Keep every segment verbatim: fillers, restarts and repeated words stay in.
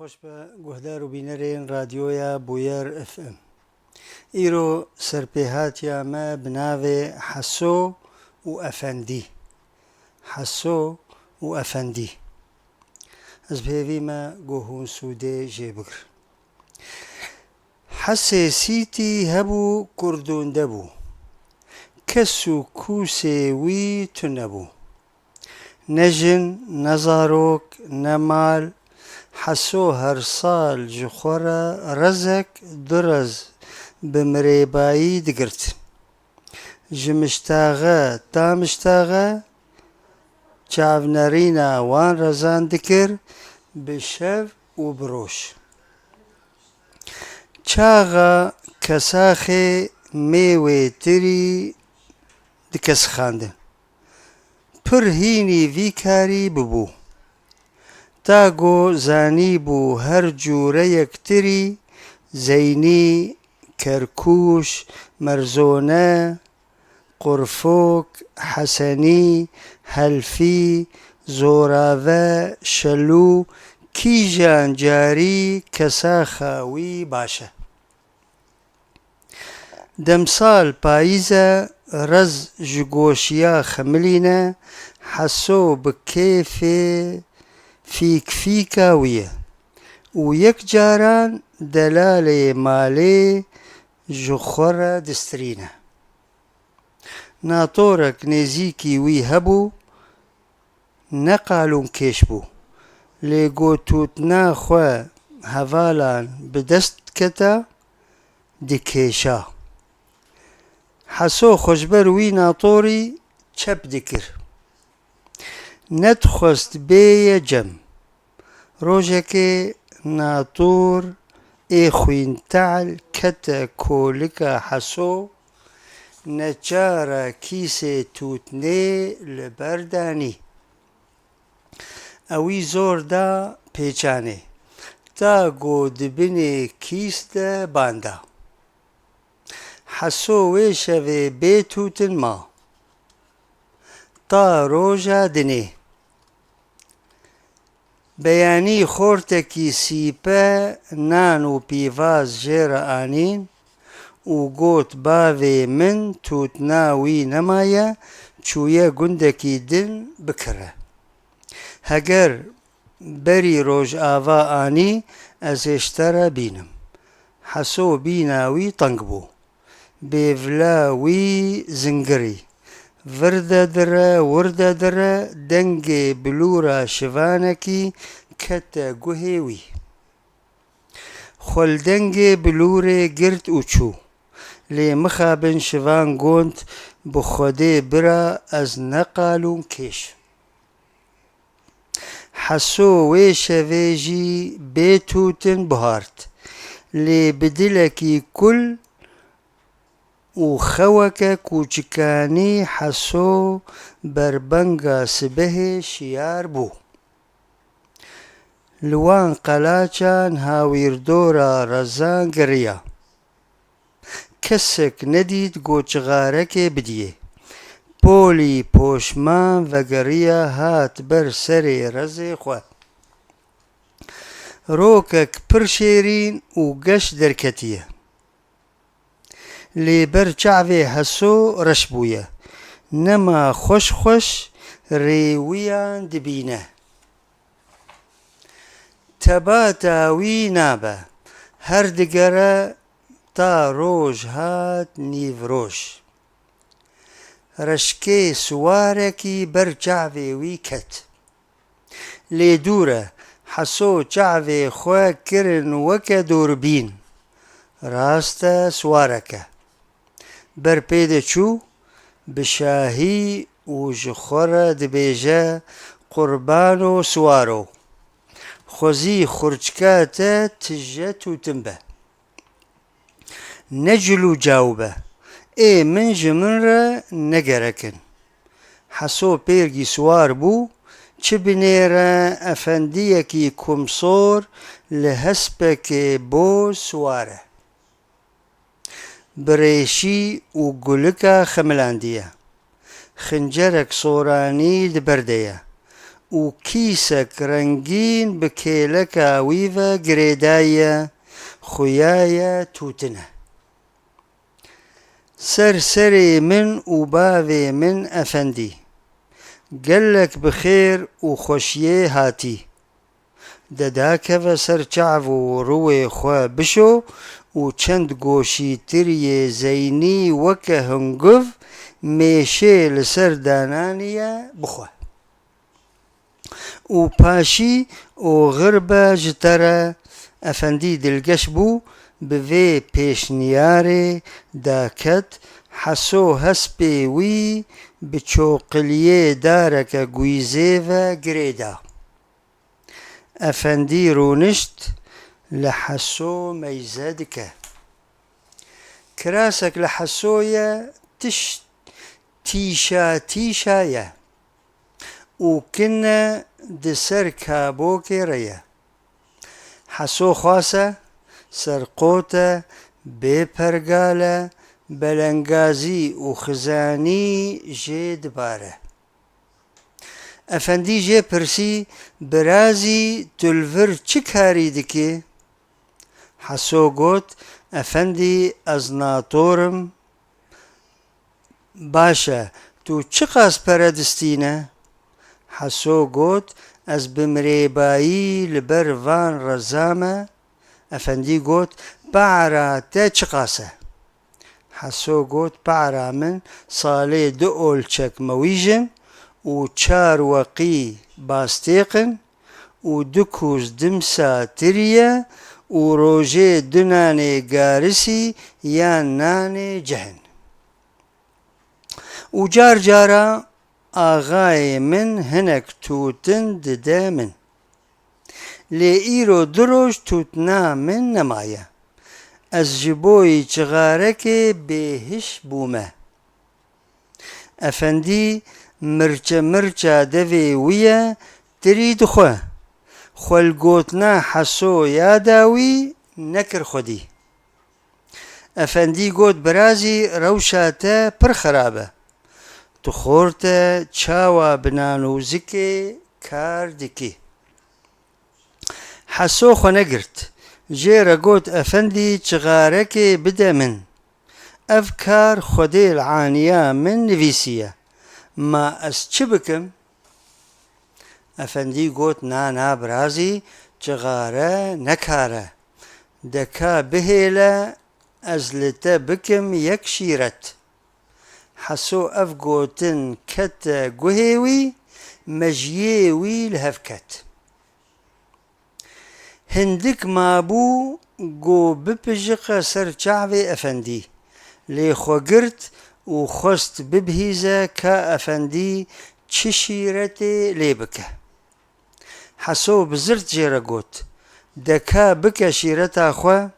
Xweş be guhdar û bînerên Radyoya Bûyer F M. Îro serpêhatiya me bi navê Heso û Efendî. Heso û Efendî. Ez bi hêvî me ku hûn sûdê jê bigirin. Hesê Sîtî hebû, kurdûnde bû. Kes û kûsê wî tune bû. Ne jin, ne zarok, ne mal, Heso her sal ji xwe re rezek, du rez bi mirêbayî digirt. Ji miştaxe ta miştaxe çavnerîna wan rezan dikir, bi şev û bi roj. Çaxa kesaxê mêwê tirî dikesixandin. Pir hînî vî karî bibû. Ta ku zanîbû her cûreyek tirî, zeynî, kerkûş, merzone, qurfok, hesenî, helfî, zorave, şelû, kîjan carî kesaxa wî baş e. Demsal payîz e, rez ji goşiya xemilîne, Heso bi kêfê fîkfîka wî ye û yek caran delalê malê ji xwe re distirîne. Natorek nêzîkî wî hebû, ne qalûnkêş bû. Lê ku tûtna xwe hevalan bi dest diketa, dikêşa. Heso xwe ji ber wî natorî çep dikir. Nedixwest bêye cem. Rojekê nator ê xwîntehl kete kolika Heso, neçara kîsê tûtnê li ber danî. Ewî zor da pêçanê, ta ku di binê kîs de banda. Heso wê şevê bê tûtin ma. Ta roja dinê. Beyanî xortekî sîpe nan û pîvaz jê re anîn û got, bavê min tûtna wî nemaye, çûye gundekî din bikire. Heger berî rojava anî, ez ê ji te re bînim. Heso bîna wî teng bû. Bêvla wî zingirî. Vir de dire, wir de dire, dengê bilûra şivanekî kete guhê wî. Xwe li dengê bilûrê girt û çû. Lê mixabin şivan got, bi Xwedê bira, ez ne qalûnkêş im. Heso wê şevê jî bê tûtin buhart. Lê bi dilekî kul û xeweke kûçikanî Heso berbenga sibehê şiyar bû. Li wan qelaçan hawîrdora rezan geriya. Kesek nedît ku çixarekê bidiyê. Polî poşman vegeriya, hat ber serê rezê xwe. Rokek pir şêrîn û geş derketiye. Lê ber çavê Heso reş bûye. Nema xweş xweş rêwiyan dibîne. Tebata wî nabe. Her digere ta roj hat nîvroj. Reşkê siwarekî ber çavê wî ket. Lê dûr e, Heso çavê xwe kirin weke dûrbîn. Rast e, siwarek e. Ber pê de çû, bi şahî û ji xwe re dibêje, qurbano siwaro. Xwezî xurçika te tije tûtin be. Ne cil û caw be. Ê min ji min re ne gerek in. Heso pêrgî siwar bû, çi binêre efendiyekî kumsor li hespekê boz siwar e. Bi rêşî û gulika xemilandiye. Xincerek soranî di ber de ye. û kîsek rengîn bi kêleka wî ve girêdaye, xuyaye tûtine. Ser serê min û bavê min efendî, gelek bi xêr û xweşiyê hatî. De dakeve ser çav û rûyê xwe bişo û çend goşîtiriyê zeynî weke hunguv mêşê li ser dananiye bixwe. Û paşî oxir be ji te re. Efendî dilgeş bû, bi vê pêşniyarê daket, Heso hespê wî bi çoqiliyê dareke guîzê ve girêda. Efendî rûnişt, li Heso meyze dike. Kirasek li Heso ye, tişt tîşa tîşa ye û kine di ser kabokê re ye. Heso xwase, serqot e, bê pergal e, belengazî û xizanî jê dibare. Efendî jê pirsî, Birazî, tu li vir çi karî dikî? Heso got, Efendî, ez nator im. Baş e, tu çiqas pere distîne? Heso got, Ez bi mirêbayî li ber van reza me. Efendî got, Para te çiqas e? Heso got, Para min salê du olçek mewîj in û çar weqî bastêq in û du kûz dimsa tirî ye û rojê du nanê garisî yan nanê cih in. Û car cara axayê min hinek tûtin dide min. Lê îro du roj tûtina min nemaye. Ez ji bo yî çixarekê bêhiş bûme. Efendî mirçe mirça devê wî ye, tirî dixwe. Xwe li gotina Heso ya dawî nekir xwedî. Efendî got, Birazî, rewşa te pir xirab e. Tu xort e, çawa bi nan û zikê kar dikî? Heso xwe negirt. Jê re got, Efendî, çixarekê bide min. Ev kar Xwedê li aniya min nivîsiye. Ma ez çi bikim? Efendî got, Na, na, birazî, çixare ne kar e. De ka bihêle, ez li te bikim yek şîret. Heso ev gotin kete guhê wî, mejiyê wî li hev ket. Hindik mabû ku bipijiqe ser çavê Efendî, lê xwe girt û xwest bibihîze ka Efendî çi şîretê lê bike. Heso bi zirt jê re got, De ka bike şîreta xwe?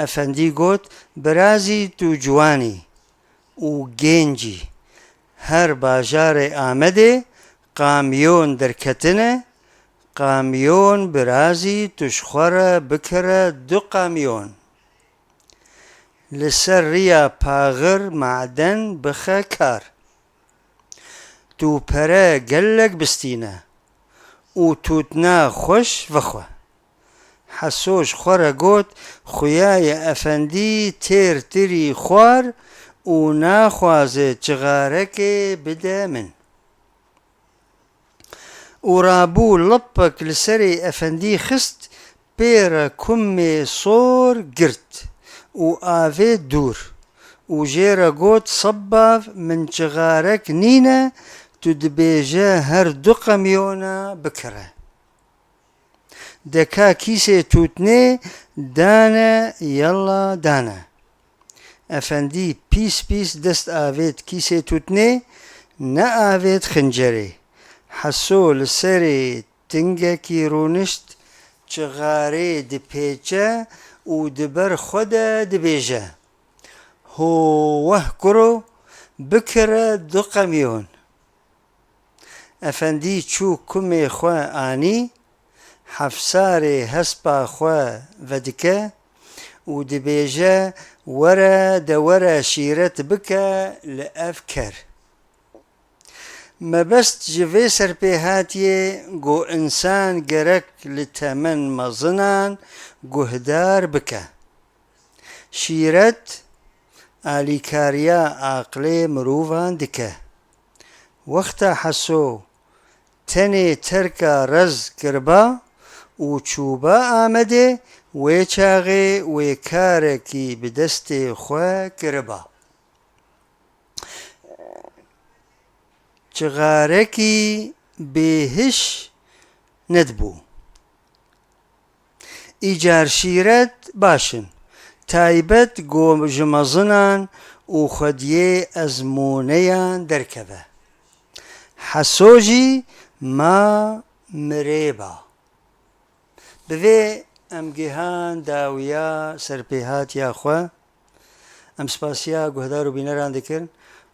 Efendî got, Birazî, tu ciwan î û gênc î. Her bajarê Amedê kamyon derketine, kamyon birazî tu ji xwe re bikire du kamyon. Li ser riya paxir maden bixe kar. Tu pere gelek bistîne û tûtina xweş vexwe. Heso ji xwe re got, Xuya ye Efendî têr tirî xwar û naxwaze çixarekê bide min. Û rabû lipek li serê Efendî xist, pê re kumê sor girt û avêt dûr û jê re got, Sebbav, min çixarek nîne, tu dibêje her du qemyona bikire. De ka kîsê tûtnê dane, yella dane. Efendî pîs pîs dest avêt kîsê tûtnê, neavêt xincerê. Heso li serê tingekî rûnişt, çixarê dipêçe û di ber xwe de dibêje, Ho weh kuro, bikire du qemyon. Efendî çû kumê xwe anî, hefsarê hespa xwe vedike û dibêje, Were de were şîret bike li ev ker. Mebest ji vê serpêhatiyê ku însan gerek li temen mezinan guhdar bike. Şîret alîkariya aqilê mirovan dike. Wexta Heso tenê terka rez kiriba û çûba Amedê, wê çaxê wê karekî bi destê xwe kiriba. Çixarekî bêhiş nedibû. Îcar şîret baş in. Taybet ku ji mezinan û xwediyê ezmûneyan derkeve. Heso jî ma mirêba. Bi vê em gihan dawiya serpêhatiya xwe. Em spasiya guhdar û bîneran dikin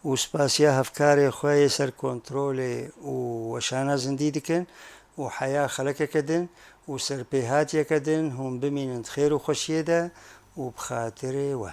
û spasiya hevkarê xwe yê ser kontrolê û weşana zindî dikin û heya xelekeke din û serpêhatiyeke din hûn bimînin di xêr û xweşiyê de û bi xatirê we.